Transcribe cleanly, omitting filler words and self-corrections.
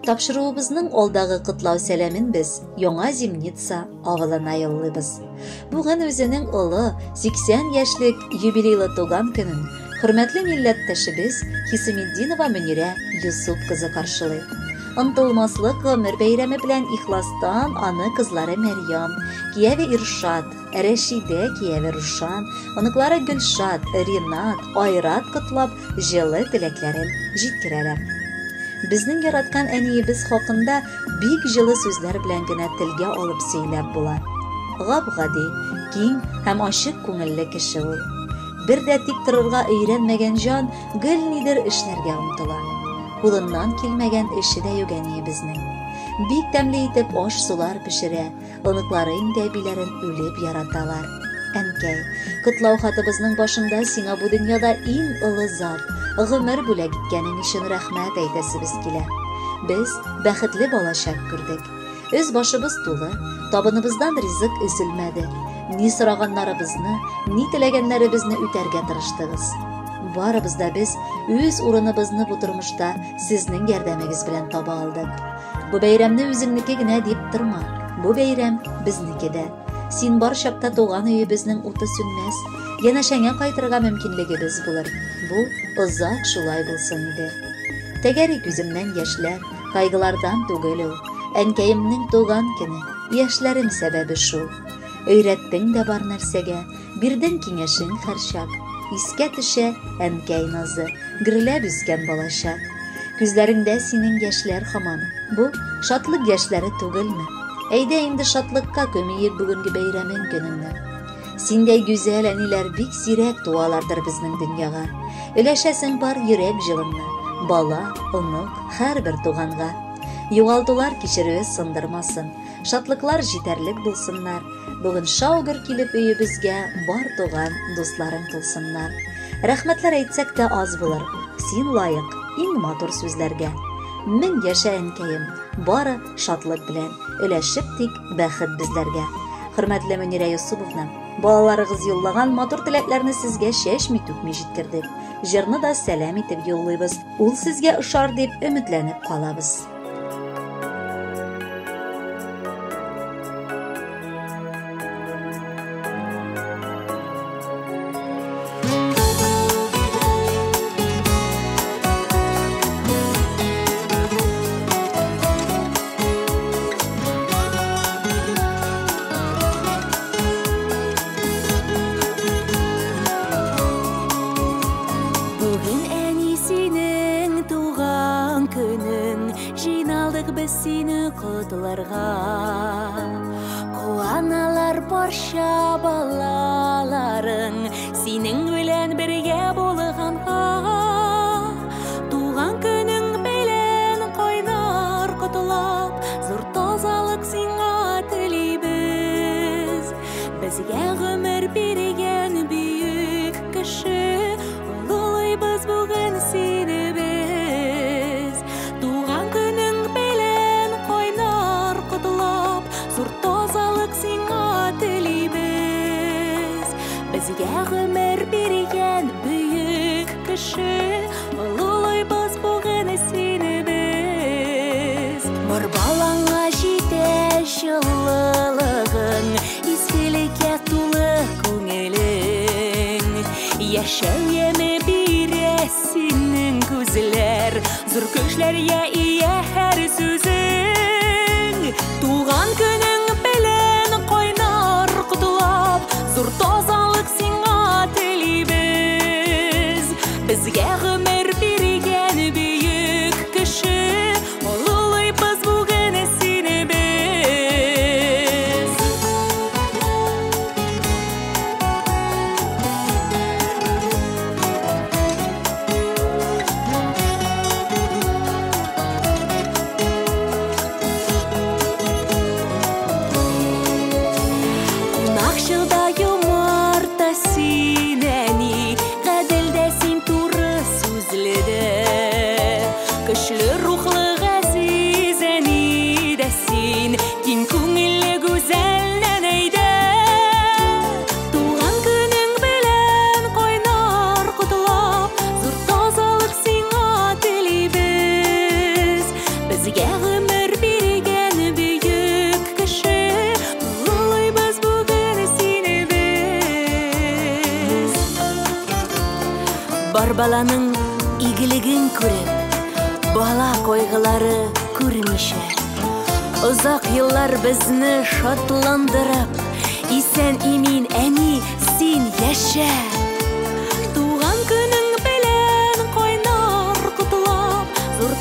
Тапшыруыбызның алдагы котлау сәламен без Яңа Зимница авылына юллыйбыз. Бүген үзенең олы 80 яшьлек юбилейлы туган көнен хөрмәтле милләттәшебез Хисаметдинова Мөнирә Юсуп кызы каршылый. Онтылмаслык гомер бәйрәме белән ихластан аны кызлары Мәрьям, кияве Иршат, Рәшидә кияве Рушан, оныклары Гөлшат, Ринат, Айрат котлап, җылы теләкләрен җиткерәләр. Безнең яраткан әниебез хакында бик җылы сүзләр белән генә телгә алып сөйләп була. Гап-гади, киң һәм ачык күңелле кеше ул. Бер дә тик торырга өйрәнмәгән җан гел нидер эшләргә омтыла. Кулыннан килмәгән эше дә юк әниебезнең. Бик тәмле итеп аш-сулар пешерә, оныклары инде әбиләрен үлеп яраталар. Әнкәй, котлау хатыбызның башында сиңа бу дөньяда иң олы зат, гомер бүләк иткәнең өчен рәхмәт әйтәсебез килә. Без бәхетле балачак күрдек. Өс башыбыз тулы, табыныбыздан ризык өзелмәде. Ни сораганнарыбызны, ни теләгәннәребезне үтәргә тырыштыгыз. Барыбыз да без үз урыныбызны бу тормышта сезнең ярдәмегез белән таба алдык. Бу бәйрәмне үзеңнеке генә дип торма. Бу бәйрәм безнеке дә. Син бар чакта туган өебезнең уты сүнмәс. Янәшәңә кайтырга мөмкинлегебез булыр. Бу озак шулай булсын иде. Тәгәри күземнән яшьләр, кайгылардан түгел ул. Әнкәемнең туган көне, яшьләрем сәбәбе шул. Өйрәттең дә бар нәрсәгә, бирдең киңәшең һәрчак. Искә төшә әнкәй назы, гөрләп үскән балачак. Күзләреңдә синең яшьләр һаман. Бу шатлык яшьләре түгелме? Әйдә инде шатлыкка күмиек бүгенге бәйрәмең көнеңне. Синдәй гүзәл әниләр бик сирәк туалардыр безнең дөньяга. Өләшәсең бар йөрәк җылыңны, бала, онык, һәрбер туганга. Югалтулар кичерүе сындырмасын, шатлыклар җитәрлек булсыннар. Бүген шау-гөр килеп өебезгә бар туган дусларың тулсыннар. Рәхмәтләр әйтсәк тә аз булыр, син лаек иң матур сүзләргә. Мең яшә, әнкәем, бары шатлык белән, өләшеп тик бәхет безләргә. Хөрмәтле Мөнирә Юсуповна, балаларыгыз юллаган матур теләкләрне сезгә чәчми-түкми җиткердек. Җырны да сәлам итеп юллыйбыз. Ул сезгә ошар дип өметләнеп калабыз. Бүген әни синең туган көнең, җыйналдык без сине котларга. Куаналар барча балаларың, синең белән бергә булганга. Туган көнең белән кайнар котлап, зур тазалык сиңа телибез. Безгә гомер биргән бөек кеше, олылыйбыз бүген сине без. Туган көнең белән кайнар котлап, зур тазалык сиңа телибез. Безгә гомер биргән бөек кеше, олылыйбыз бүген сине без. Бар балаңа җитә җылылыгың, изгелеккә тулы күңелең. Яшәү яме бирә синең күзләр, зур көчләргә ия һәр сүзең. Туган көнең белән кайнар котлап, зур тазалык сиңа телибез. Безгә гомер биргән бөек кеше, олылыйбыз бүген сине без. баланың игелеген күреп, бала кайгылары күрмичә, озак еллар безне шатландырып, исән-имин, әни, син яшә! Туган көнең белән кайнар котлап, зур